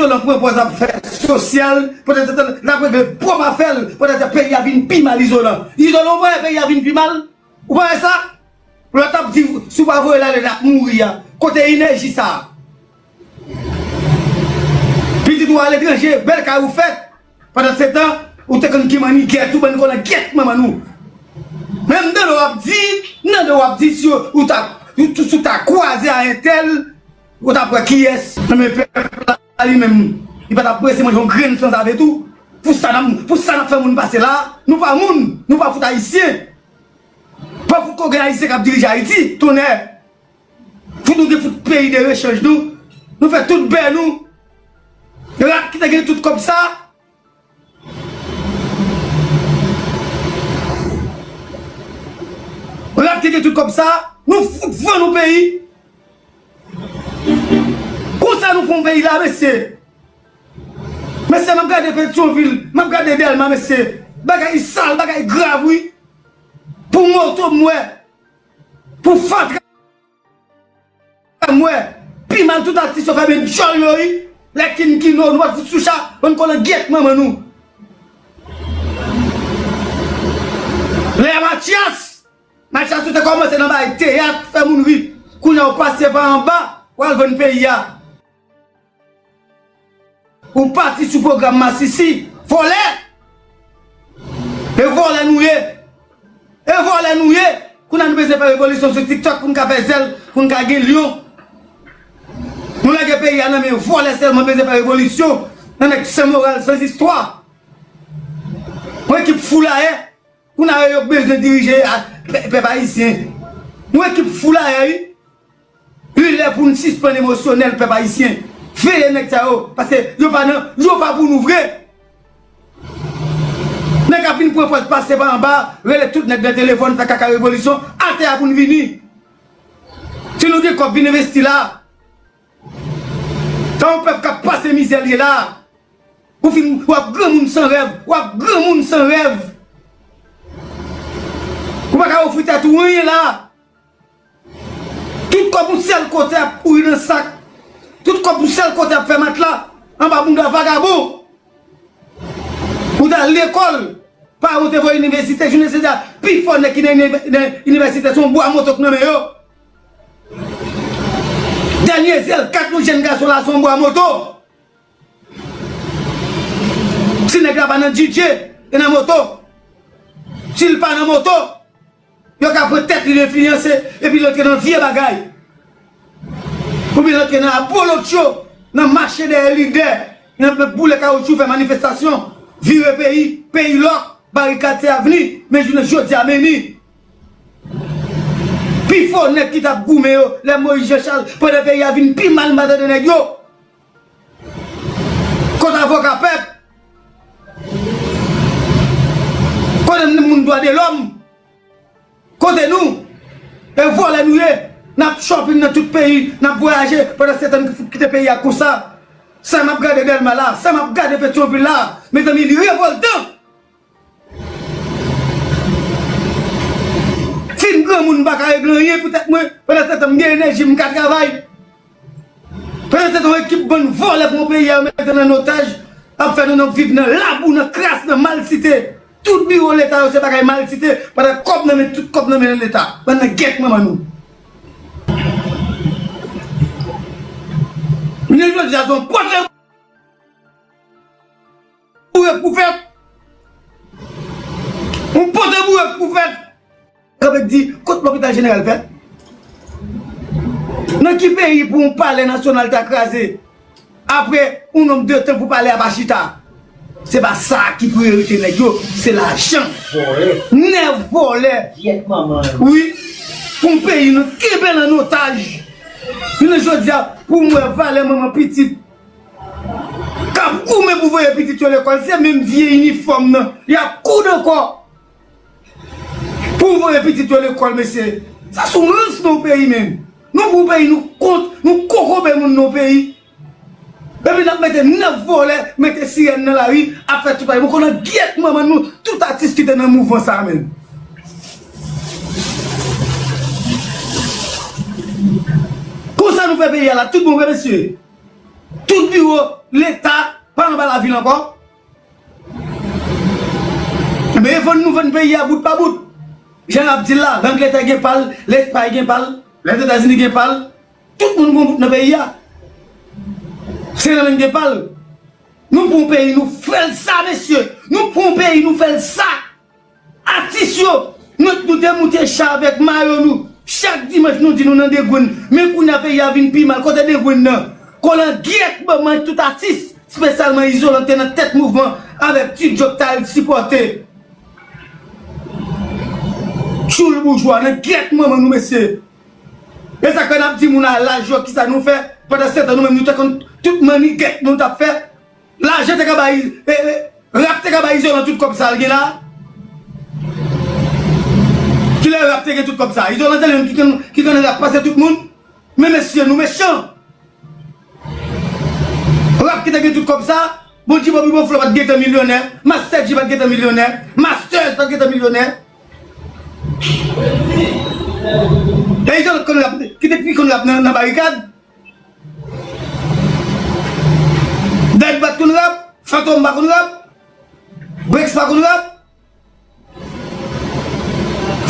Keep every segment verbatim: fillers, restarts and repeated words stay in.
izolan pran pòz ap fè sosyal, pandan se tan l ap regle pwòp afè l, pandan se tan peyi a vin pi mal izolan. Izolan, ou pa wè peyi a vin pi mal? Ou pa wè sa? Lòt ap di, si w pa voye l ale, l ap mouri a. Kote enèji sa a? Pitit ou aletranje, bèl kay ou fèt. Pandan se tan, ou te konn ki mannigèt, ou bann konnen gyèt manman nou. Menm nan do w ap di, nan do w ap di, si w ta, si w ta kwaze a entèl, ou t ap wè kiyès nan men pèp la li menm. Li pa t ap prese manje yon grenn sanzave tou. Pou sa n ap, pou sa n ap fè moun pase la, nou pa moun, nou pa fout ayisyen. Pa fout ko gen ayisyen k ap dirije Ayiti, tonnè. Fout nou gen fout peyi de rechanj nou. Nou fè tout bè nou. Rat ki te gen tout kòb sa. Rat ki gen tout kòb sa. Nou fout vann nou peyi. Konsa nou fè yon peyi la, mesye. Mesye, m ap gade Petyonvil, m ap gade Dèlma, mesye. Bagay sal, bagay grav, wi. Pou moto m wè. Pou fatra m wè. Pi mal tout atis yo fèmen djòl yo, wi. Lè King Kino, nou pa fout sou cha, bann kolan gyèt manman nou. Lè Matyas, Matyas ou te kòmanse nan bay teyat, fè moun ri. Kounye a w pase pa anba, w al vann peyi a. Ou pati sou pwogram masisi. Vòlè! E vòlè nou ye. E vòlè nou ye. Kounye a nou bezwen fè revolisyon sou TikTok pou n ka fè zèl, pou n ka gen lyon. Nou lage peyi a nan men vòlè sèlman, bezwen fè revolisyon. Nan nèg san moral, san zistwa. Yon ekip foulayè. Kounye a yo bezwen dirije a, pè-, pèp ayisyen. Yon ekip foulayè, wi. Li lè pou n sispann emosyonèl, pèp ayisyen. Veye nèg sa yo, paske yo pa nan, yo pa pou nou vre. Nèg ap vin pran pòz pase pa anba, rele tout nèg nan telefòn, fè kaka revolisyon, atè a pou n vini. Si nou gen kòb vin envesti la, tan yon pèp k ap pase mizè l ye la, ou fin, w ap granmoun san rèv, w ap granmoun san rèv. Ou pa ka ofri tèt ou anyen la. Tout kòb ou sèl kote ap kouri nan sak. Tout kòb ou sèl kote ap fè matla anba bounda vagabon. Ou t al lekòl, paran w te voye inivèsite, jounen jodi a, pifò nèg ki nan inivè-, nan inivèsite se yon bwa moto k nan men yo. Dènye zèl kat nou jèn gason la se yon bwa moto. Si nèg la pa nan D J, e nan moto. Si l pa nan moto, yo ka pran tèt li enfliyanse, epi l antre nan vye bagay. Oubyen l antre nan abolotcho, nan mache dèyè lidè, nan boule kawoutchou, fè manifestasyon, vire peyi, peyi lòk, barikad se avni, men jounen jodi a, men ni. Pifò nèg ki t ap goumen yo, lè Moyiz Jan Chal, pandan peyi a vin pi mal, m pa tande nèg yo. Kot avoka pèp? Kote moun dwa de lòm? Kote nou? E vòlè nou ye. N ap shopping nan tout peyi, n ap vwayaje, pandan se tan n fout kite peyi a konsa. Sa m ap gade Dèlma la, sa m ap gade Petyonvil la, mezanmi, li revòltan. Si m granmoun, m pa ka regle anyen pou tèt mwen, pandan se tan m gen enèji, m ka travay. Pandan se tan yon ekip bann vòlè pran peyi a, yo mete n an otaj, ap fè nou nan viv nan labou, nan kras, nan malsite. Tout biwo leta yo se bagay malsite, pandan kòb nan men, tout kòb nan men leta. Bann nan gyèt manman nou. Jounen jodi a se yon pòtre bourèk pou fèt. Yon pòtre bourèk pou fèt. Kanpe di, kot lopital jeneral fèt? Nan ki peyi pou yon palè nasyonal ta kraze? Apre yon nonb de tan pou palè a pa chita. Se pa sa ki priyorite nèg yo, se lajan. Vòlè. Nèf vòlè. Gyèt manman yo. Wi. Pou yon peyi nou kenbe l an otaj. Jounen jodi a, pou m wè valè manman pitit k ap goumen pou voye pitit yo lekòl, se menm vye inifòm nan y ap koud ankò. Pou voye pitit yo lekòl, mesye. Sa soufrans nan yon peyi menm. Nou pou yon peyi, nou kont, nou kokobe moun nan yon peyi. Epi n ap mete nèf vòlè, mete sirèn nan lari, ap fè tout bagay. Mwen konnen gyèt manman nou, tout atis ki te nan mouvman sa a menm. Konsa nou fè peyi a la, tout bon vre, mesye. Tout biwo, Leta pa anba lavil ankò. Ebyen, vann nou vann peyi a bout pa bout. Jan n ap di l la, Langletè gen pa l, Lespay gen pa l, Lèzetazini gen pa l. Tout moun gon bout nan peyi a. Sendomeng gen pa l. Nou pran yon peyi, nou fè l sa, mesye. Nou pran yon peyi, nou fè l sa. Atis yo, nou, nou te moute cha avèk mayo nou. Chak dimanch nou di nou nan degrenn. Men kounye a peyi a vin pi mal. Kote degrenn nan? Kolangyèt ban manj tout atis, espesyalman Izolan te nan tèt mouvman avèk Ti Djòk ta al sipòte. Tchoul boujwa nan gyèt manman nou, mesye. E sa k fè n ap di moun a laj yo kisa nou fè, pandan se tan nou menm nou te konn tout mannigèt nou t ap fè. Lajan te ka bay, e, e, rap te ka bay Izolan tout kòb sa l gen la. Kilè rap te gen tout kòb sa? Izolan se li menm ki konn, ki konn rap pase tout moun. Men mesye, nou mechan. Rap ki te gen tout kòb sa, bon, G-Bobby, bon, Flo pa t gentan milyonè, Master G pa t gentan milyonè, Masters pa t gentan milyonè. E Izolan konn rap, ki te pi konn rap nan, nan barikad. Dèd pa t konn rap, Fantom pa konn rap, Breaks pa konn rap.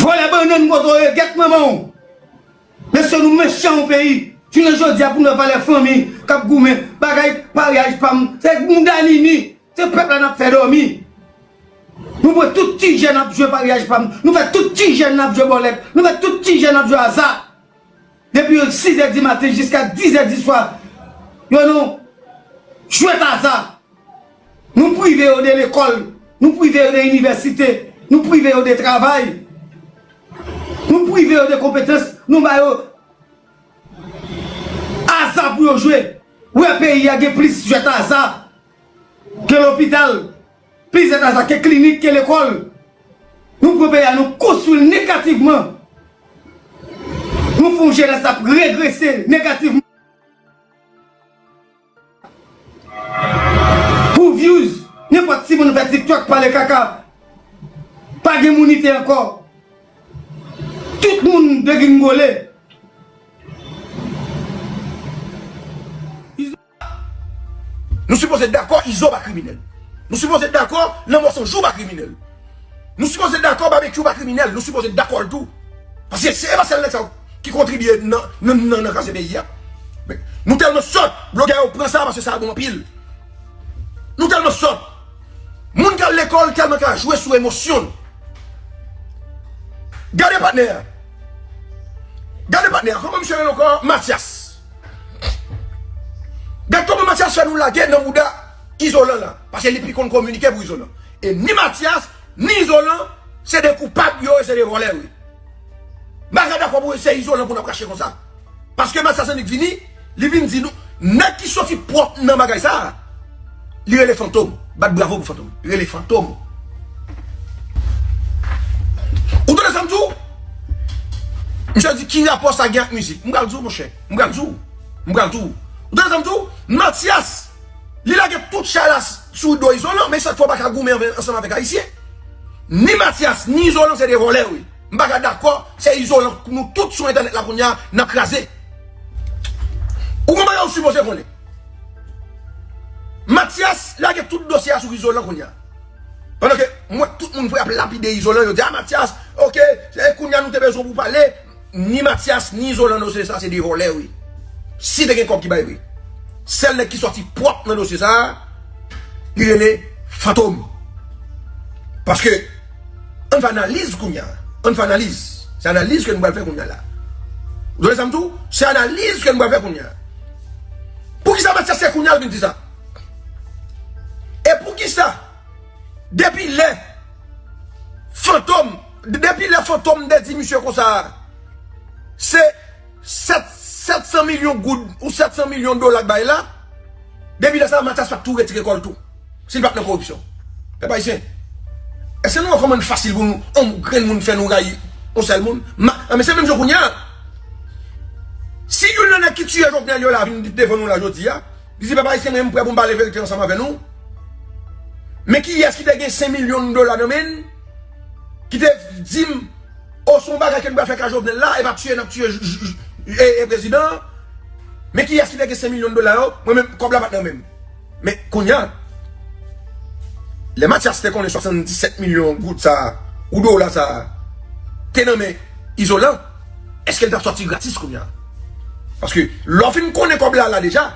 Vòlè bannann kote w ye, gèt manman w. Mesye, nou mechan yon peyi. Jounen jodi a pou nou wè valè fanmi k ap goumen, bagay paryaj pa m, se mouda nini, se pèp la n ap fè dòmi. Nou pran tout ti jèn ap jwe paryaj pa m, nou fè tout ti jèn ap jwe bòlèt, nou fè tout ti jèn ap jwe aza. Depi sis è di maten jiska dis è di swa, yo nan jwèt aza. Nou prive yo de lekòl, nou prive yo de inivèsite, nou prive yo de travay, nou prive yo de konpetans, nou ba yo aza pou yo jwe. Wè peyi a gen plis jwèt aza ke lopital, plis jwèt aza ke klinik, ke lekòl. Nou pran peyi a, nou konstwi l negativman. Nou fè yon jenès ap regrese negativman. Pou views, nenpòt timoun fè TikTok pale kaka. Pa gen mounite ankò. Tout moun degringole. Nou sipoze dakò Izo pa kriminèl. Nou sipoze dakò Lanmò San Jou pa kriminèl. Nou sipoze dakò Babekyou pa kriminèl. Nou sipoze dakò l tou. Paske se, e pa sèl nèg sa yo ki kontribye nan, nan, nan, nan kraze peyi a. Men, nou tèlman sòt, blogè yo pran sa paske sa bon anpil. Nou tèlman sòt. Moun k al lekòl tèlman ka jwe sou emosyon nou. Gade patnè a. Gade patnè a. Kòman misye rele ankò? Matyas. Gad kòman Matyas fè nou lage nan mouda Izolan la. Paske li pi konn kominike pou Izolan. E ni Matyas, ni Izolan, se de koupab yo ye, se de vòlè yo ye. M pa ka dakò pou se Izolan pou n ap rache konsa. Paske Matyas annik vini, li vin di nou, nèg ki soti pwòp nan bagay sa a, li rele Fantom. Bat bravo pou Fantom. Li rele Fantom. Ou tande sa m di w? Misye di, ki rapò sa gen ak mizik? M pral di w, monchè. M pral di w. M pral di w. Ou tande sa m di w? Matyas, li lage tout chay la sou do Izolan, men sèt fwa w pa ka goumen ansanm avèk Ayisyen. Ni Matyas, ni Izolan se de vòlè yo ye. M pa ka dakò, se Izolan, nou tout sou entènèt la kounye a, n ap kraze. Ou konn bagay ou sipoze konnen. Matyas lage tout dosye a sou Izolan kounye a. Pandan ke m wè tout moun vre ap lapide Izolan, yo di, a, Matyas, oke, se kounye a nou te bezwen pou pale, ni Matyas, ni Izolan nan dosye sa, se de vòlè yo ye. Si te gen kòb ki bay vre. Sèl nèg ki sòti pwòp nan dosye sa, li rele Fantom. Paske, ann fè analiz kounye a. Ann fè analiz. Se analiz ke nou pral fè kounye a la. Ou tande sa m di w? Se analiz ke nou pral fè kounye a. Poukisa Matyas se kounye a l vin di sa? E poukisa, depi lè Fantom, depi lè Fantom te di misye konsa, se sèt, sèt san milyon goud ou sèt san milyon dola k bay la, depi lè sa a, Matyas pa t tou retire kò l tou. Si l pa t nan koripsyon. Pèp ayisyen, èske nou wè kòman l fasil pou nou, yon grenn moun fè nou rayi yon sèl moun? Ma, a, men se menm jan kounye a. Si youn nan nèg ki tiye Jovenel yo la vin devan nou la jodi a, li di, pèp ayisyen, mwen, m prè pou m pale verite ansanm avè nou. Men kiyès ki te gen senk milyon dola nan men l, ki te di m, o, se yon bagay ke nou pral fè ka Jovenel la, e pa tiye n ap tiye j-, j-, j-, e, e prezidan an? Men kiyès ki te gen senk milyon dola yo? Mwen menm, kòb la pa t nan men m. Men kounye a, lè Mathias te konnen swasanndisèt milyon goud sa a, ou dola sa a, te nan men Izolan, èske l t ap sòti gratis kounye a? Paske lè w fin konnen kòb la la deja,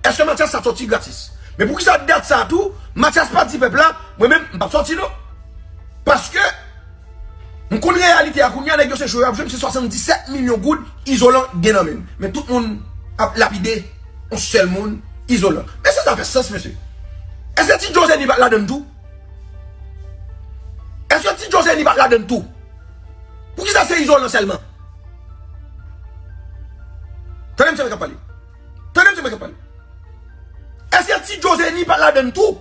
èske Mathias t ap sòti gratis? Men poukisa dat sa a tou, Mathias pa di pèp la, mwen menm, m p ap sòti non. Paske m konn reyalite a kounye a, nèg yo se jwe y ap jwe, m se swasanndisèt milyon goud Izolan gen nan men l. Men tout moun ap lapide yon sèl moun, Izolan. Men èske sa fè sans, mesye? Èske Ti Djo Zeni pa t ladann tou? Èske Ti Djo Zeni pa t ladann tou? Poukisa se Izolan sèlman? Tande m se mwen k ap pale. Tande m se mwen k ap pale. Èske Ti Djo Zeni pa t ladann tou?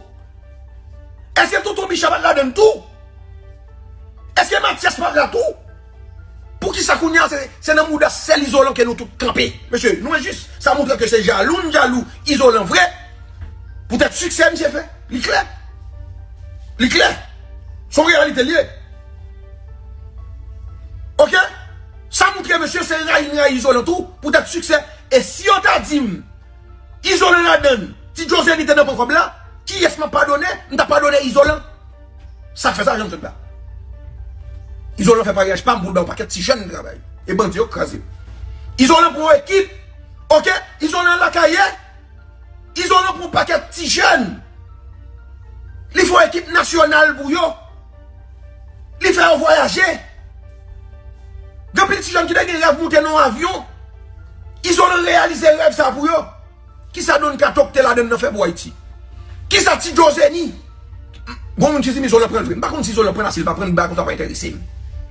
Èske Tonton Bicha pa t ladann tou? Èske Mathias pa t la tou? Poukisa kounye a se, se nan mouda sèl Izolan ke nou tout kanpe? Mesye, nou wè jis, sa montre ke se jalou n jalou Izolan vre. Poutèt siksè misye fè, li klè. Li klè. Se yon reyalite l ye. Oke? Sa montre mesye se rayi n rayi Izolan tou, poutèt siksè. E si yo ta di m, Izolan ladann, Ti Djo Zeni te nan pran kòb la, kiyès m ap padone? M t ap padone Izolan. Sa k fè sa, Janm Sòt Ba? Izolan fè paryaj pa m pou l ba yon pakèt ti jèn travay. E bandi yo kraze. Izolan pran yon ekip, oke? Izolan lakay ye. Izolan pran yon pakèt ti jèn. Li fè yon ekip nasyonal pou yo. Li fè yo vwayaje. Gen anpil ti jèn ki te gen rèv moute nan yon avyon. Izolan reyalize rèv sa pou yo. Kisa Don Kato k te ladann nan fè pou Ayiti? Kisa Ti Djo Zeni? Gon moun ki di m Izolan pran l vre. M pa konn si Izolan pran l, si l pa pran l, bagay konsa pa enterese m.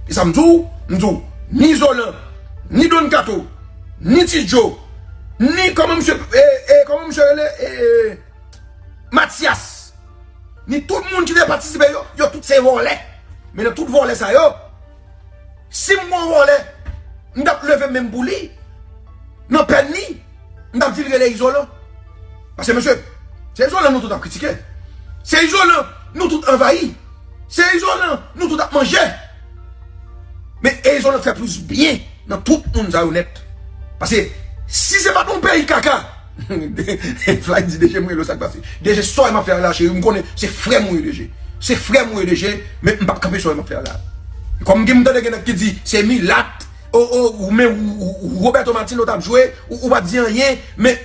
E sa m di w, m di w, ni Izolan, ni Don Kato, ni Ti Djo, ni kòman misye, e, e, kòman misye rele, e, Mathias, ni tout moun ki te patisipe yo, yo tout se vòlè. Men nan tout vòlè sa yo, si m gon vòlè, m t ap leve men m pou li, nan pèn li, m t ap di l rele Izolan. Paske, mesye, se Izolan nou tout ap kritike. Se Izolan nou tout anvayi. Se Izolan nou tout ap manje. Men e Izolan k fè plis byen nan tout moun sa yo nèt. Paske, si se pa t yon peyi kaka, Fly di D J m rele w sa k pase. D J, sa w wè m ap fè a la, cheri, m konnen se frè m ou ye, D J. Se frè m ou ye, D J, men m p ap kanpe sa w wè m ap fè a la. Kòm gen m tande gen nèg ki di, se milat, o, o, ou men, ou, ou, ou Roberto Martino t ap jwe, ou, ou pa t di anyen, men,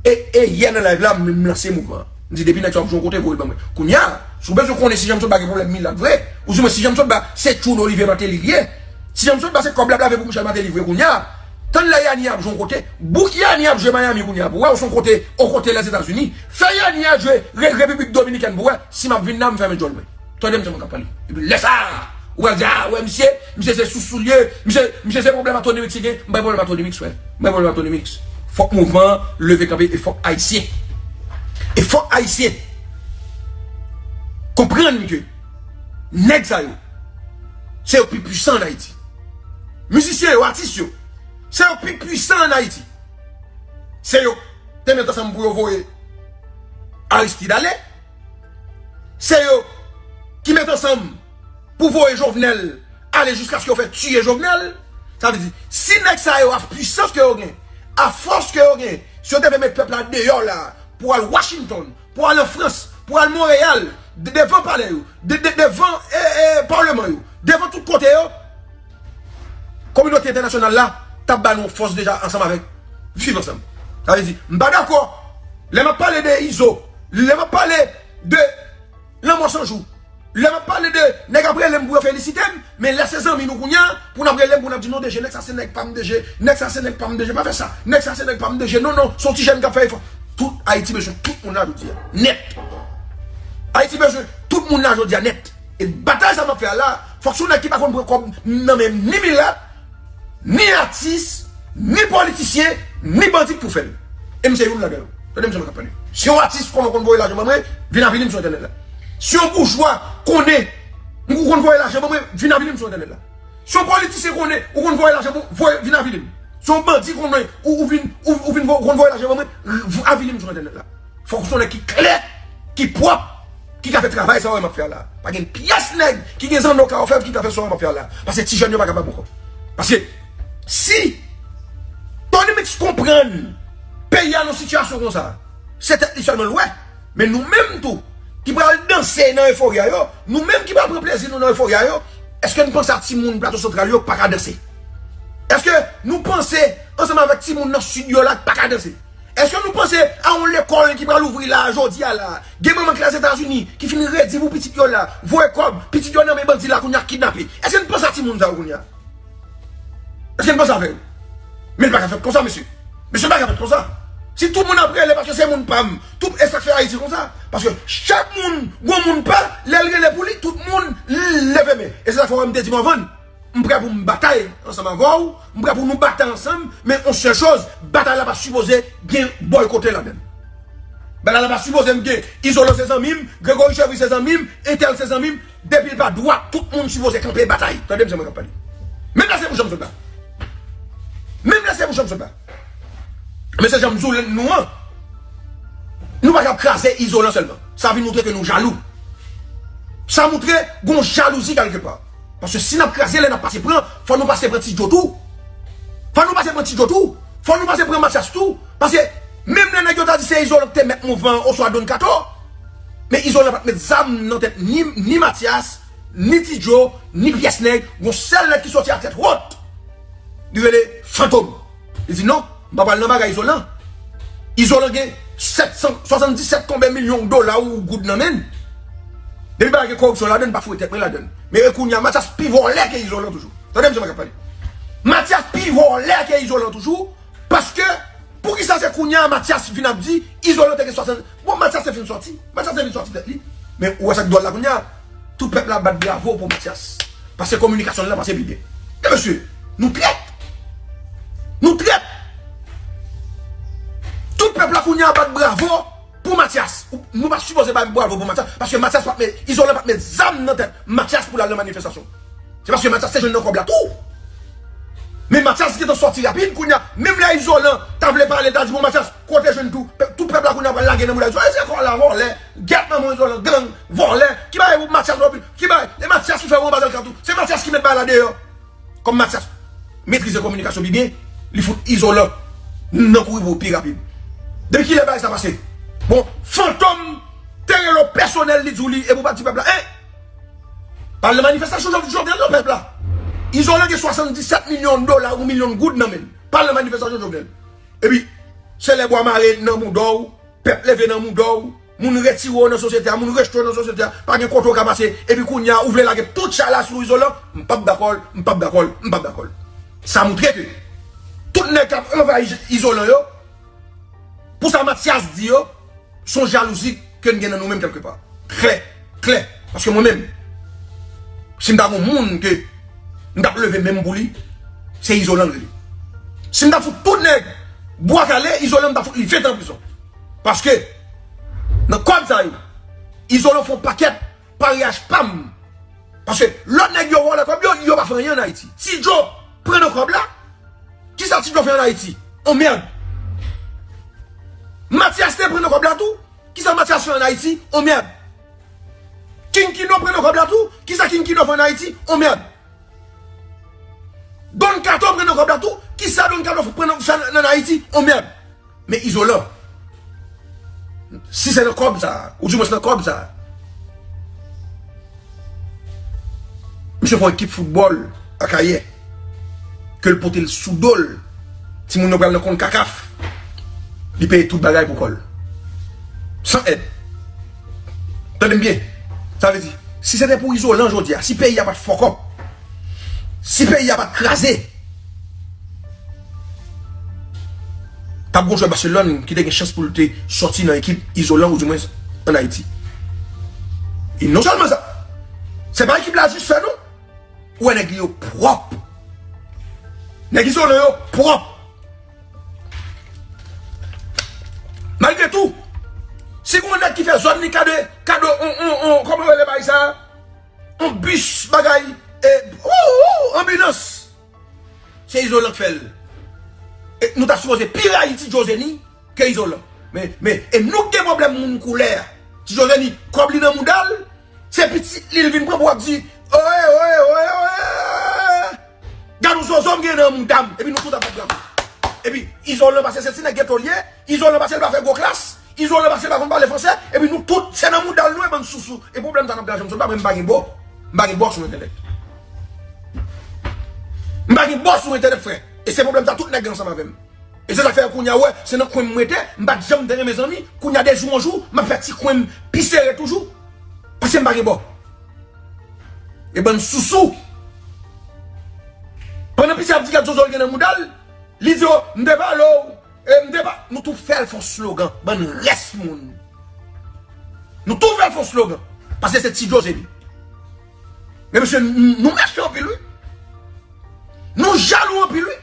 e, e yè nan live la, m, m lanse mouvman an. M di, depi nèg sa w ap jwe yon kote, voye l ban mwen. Kounye a, si w bezwen konnen si Janm Sòt Ba gen pwoblèm milat vre, ou di mwen si Janm Sòt Ba se tchoul Olivier Martelly li ye, si Janm Sòt Ba se kòb l ap lave pou Michel Martelly vre kounye a, tann lè Yani ap jwe yon kote, bouk Yani ap jwe Miami kounye a, pou w wè w se yon kote, yon kote Lèzetazini, fè Yani a jwe Re-, Repiblik Dominikèn pou w wè si m ap vin la, m fèmen djòl mwen. Tande m se mwen k ap pale. Epi lè sa a, ou pral di, a, wè, misye, misye se sousou l ye, misye, misye se pwoblèm a Tony Mix li gen, m pa gen pwoblèm a Tony Mix, frè. M pa gen pwoblèm a Tony Mix. Fòk mouvman an leve kanpe e fòk Ayisyen. E fòk Ayisyen konprann ke nèg sa yo, se yo pi pwisan ann Ayiti. Mizisyen yo, atis yo, se yo pi pwisan ann Ayiti. Se yo te met ansanm pou yo voye Aristide ale. Se yo ki met ansanm pou voye Jovenel ale jiskaske yo fè tiye Jovenel. Sa vle di, si nèg sa yo, a pwisans ke yo gen, a fòs ke yo gen, si yo te vle met pèp la deyò la, pou al Washington, pou al an Frans, pou al Monreyal, de-, devan palè yo, de-, de-, devan, e, e, palman yo, devan tout kote yo, kominote entènasyonal la t ap ba nou fòs deja ansanm avèk Viv Ansanm. Sa vle di, m pa dakò. Lè m ap pale de Izo, lè m ap pale de Lanmò San Jou, lè m ap pale de nèg ap rele m pou yo felisite m, men lè se zanmi nou kounye a, pou n ap rele m, pou n ap di, "Non, D J, nèg sa se nèg pa m, D J, nèg sa se nèg pa m, D J, pa fè sa, nèg sa se nèg pa m, D J, non, non, se yon ti jèn k ap fè efò." Tout Ayiti bezwen tout moun la jodi a. Nèt. Ayiti bezwen tout moun la jodi a, nèt. E batay sa m ap fè a la, fòk se yon nèg ki pa konn pran kòb nan men ni milat, ni atis, ni politisyen, ni bandi k pou fè l. E m se youn ladan yo. Tande m jan m ap pale. Si yon atis konnen ou konn voye lajan ban mwen, vin avili m sou entènèt la. Si yon boujwa konnen ou konn voye lajan ban mwen, vin avili m sou entènèt la. Si yon politisyen konnen ou konn voye lajan ban, voye, vin avili m. Si yon bandi konnen ou, ou vin, ou, ou vin vo-, ou konn voye lajan ban mwen, v-, avili m sou entènèt la. Fòk ou se yon nèg ki klè, ki pwòp, ki ka fè travay sa w wè m ap fè a la. Pa gen pyès nèg ki gen zanno ka ofè ki ka fè sa w wè m ap fè a la. Paske ti jèn yo pa kapab ankò. Paske si Tony Mix konprann peyi a nan sitiyasyon konsa, se tèt li sèlman l wè. Men nou menm tou, ki pral danse nan eforia yo, nou menm ki pral pran plezi nou nan eforia yo, èske nou panse a timoun Plato Santral yo k pa ka danse? Èske nou panse ansanm avèk timoun nan Sid yo la k pa ka danse? Èske nou panse a yon lekòl ki pral ouvri la, jodi a la? Gen manman k Lèzetazini ki fin redi pou pitit yo la, voye kòb, pitit yo nan men bandi la kounye a k kidnape. Èske nou panse a timoun sa yo kounye a? Èske nou panse avè yo? Men l pa ka fèt konsa, mesye. Mesye, l pa ka fèt konsa. Si tout moun ap rele paske se moun pa m, tout e sa k fè Ayiti konsa. Paske chak moun, gon moun pa, lè l rele pou li, tout moun leve men. E se sa k fè w wè m te di m anvan, m prè pou m batay ansanm avè w, m prè pou nou batay ansanm, men on sèl choz, batay la pa sipoze gen bòykote ladan l. Batay la pa sipoze m gen Izolan se zanmi m, Gregory Chevry se zanmi m, entèl se zanmi m, depi l pa dwat, tout moun sipoze kanpe batay. Tande m, se mwen k ap pale. Menm lè se pou janm sot la. Menm lè se pou janm sot la. Men se janm zoulèn nou an. Nou pa t ap kraze Izolan sèlman. Sa vin moutre ke nou jalou. Sa moutre gon jalouzi kèlkepa. Paske si n ap kraze, lè n ap pase pran, fò nou pase pran Ti Djo tou. Fò nou pase pran Ti Djo tou. Fò nou pase pran Mathias tou. Paske menm lè nèg yo ta di se Izolan ki te mèt mouvman an oswa Don Kato, men Izolan pa t met zam nan tèt ni, ni Mathias, ni Ti Djo, ni pyès nèg. Gon sèl nèg ki soti a tèt wot. Li rele Fantom. Li di non, m pa pral nan bagay Izolan. Izolan gen sèt san swasanndisèt konbyen milyon dola ou goud nan men l. Depi bagay gen koripsyon ladan l, m pa foure tèt mwen ladan l. Men e kounye a, Mathias pi vòlè ke Izolan toujou. Tande m, se mwen k ap pale. Mathias pi vòlè ke Izolan toujou. Paske, poukisa se kounye a Mathias vin ap di Izolan te gen swasann... Bon, Mathias te fin sòti. Mathias te fin sòti tèt li. Men ou wè sa k dwòl la kounye a? Tout pèp la bat bravo pou Mathias. Paske kominikasyon l lan pase pi byen. Men mesye, nou trèt. Nou trèt. Tout pèp la kounye a bat bravo pou Mathias. Ou, nou pa sipoze bay bravo pou Mathias. Paske Mathias pa t met, Izolan pa t met zam nan tèt Mathias pou l al nan manifestasyon. Se paske Mathias te jwenn nan kòb la tou. Men Mathias gentan sòti rapid, kounye a, menm lè Izolan ta vle pale, ta di, bon, Mathias, kote jwenn tou, tout pèp la kounye a pral lage nan mouda Izolan. E se kò la vòlè, gèt manman Izolan, gang, vòlè, ki bagay pou Mathias lòpil, ki bagay, e Mathias ki fè Wonbazèl Katou, se Mathias ki met bagay la deyò. Kòm Mathias metrize kominikasyon pi byen, li fout Izolan nan kouri pou pi rapid. Depi kilè bagay sa pase? Bon, Fantom te rele w pèsonèl, li di w li, e pou pati pèp la, en! Pral nan manifestasyon Jovenel nan pèp la. Izolan gen swasanndisèt milyon dola ou milyon goud nan men l. Pral nan manifestasyon Jovenel. Epi, se lè bwa mare nan mouda w, pèp leve nan mouda w, moun retire w nan sosyete a, moun rejte w nan sosyete a, pa gen kote w ka pase, epi kounye a, ou vle lage tout chay la sou Izolan, m p ap dakò l, m p ap dakò l, m p ap dakò l. Sa moutre ke tout nèg k ap anvayi Izolan yo, pou sa Mathias di yo, se yon jalouzi ke n gen nan nou menm kèlkepa. Klè, klè. Paske mwen menm, si m ta gon moun ke m t ap leve men m pou li, se Izolan l rele. Si m ta fout tout nèg bwa kale, Izolan m ta fout li ven tan prizon. Paske, nan kòb sa yo, Izolan fè yon pakèt paryaj pa m. Paske lòt nèg yo vòlè kòb yo, yo pa fè anyen ann Ayiti. Ti Djo pran nan kòb la. Kisa Ti Djo fè ann Ayiti? On mèd. Mathias te pran nan kòb la tou. Kisa Mathias fè ann Ayiti? On mèd. King Kino pran nan kòb la tou. Kisa King Kino fè ann Ayiti? On mèd. Don Kato pran nan kòb la tou. Kisa Don Kato pran nan, fè nan, nan Ayiti? On mèd. Men Izolan, si se nan kòb sa, oudimwens nan kòb sa, misye fè yon ekip foutbòl Akayè, ke l pote l sou do l, timoun yo pral nan konkakaf, li peye tout bagay pou kò l. San èd. Tande m byen. Sa vle di, si se te pou Izolan jodi a, si peyi a pa t fòkòp, si peyi a pa t kraze, t ap gon jwè Baselòn ki te gen chans pou l te sòti nan ekip Izolan, oudimwens ann Ayiti. E non sèlman sa, se pa ekip la jis fè non. Ou wè nèg li yo pwòp. Nèg Izolan yo pwòp. Malgre tou, si gon nèg ki fè zòn li kado, kado, on, on, on, kòman yo rele bagay sa? On bis bagay, e, ou, ou, anbilans. Se Izolan k fè l. E nou ta sipoze pi rayi Ti Djo Zeni ke Izolan. Men, men, e nou k gen pwoblèm moun koulè a. Ti Djo Zeni, kòb li nan mouda l, se pitit li l vin pran pou w ap di, oye, oye, oye, oye. Gad yon zozo m gen nan mouda m. Epi nou tout ap bat bravo. Epi Izolan pase se ti nèg geto l ye. Izolan pase l pa fè gwo klas. Izolan pase pa konn pale fransè, epi nou tout se nan mouda l nou ye, bann sousou. E pwoblèm sa n ap gade, m sot pa, mwen m pa gen bò. M pa gen bò sou entènèt. M pa gen bò sou entènèt, frè. E se pwoblèm sa tout nèg gen ansanm avè m. E se sa k fè kounye a, wè, se nan kwen m rete, m pa t janm te renmen zanmi, kounye a de jou an jou, m ap fè ti kwen m pi sere toujou. Paske m pa gen bò. E bann sousou. Pandan Pise ap di gad zozo l gen nan mouda l, li di yo, m te pale w, e m te pa, nou tou fè l fon slogan, bann rès moun. Nou tou fè l fon slogan. Paske se Ti Djo se li. Men mesye, n- nou mechan anpil, wi. Nou jalou anpil, wi.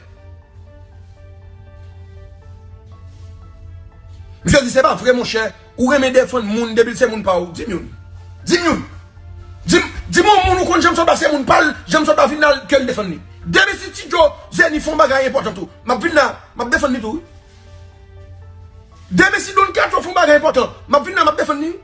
Misye di, se pa vre, monchè. Ou renmen defann moun, depi l se moun pa w. Di m youn. Di m youn. Di m, di m yon moun ou konn Janm Sòt pa se moun pa l, Janm Sòt pa vin la ke l defann li. Depi si Ti Djo Zeni fè yon bagay enpòtan tou, m ap vin la, m ap defann li tou, wi. Depi si Don Kato fè yon bagay enpòtan, m ap vin la, m ap defann li, wi.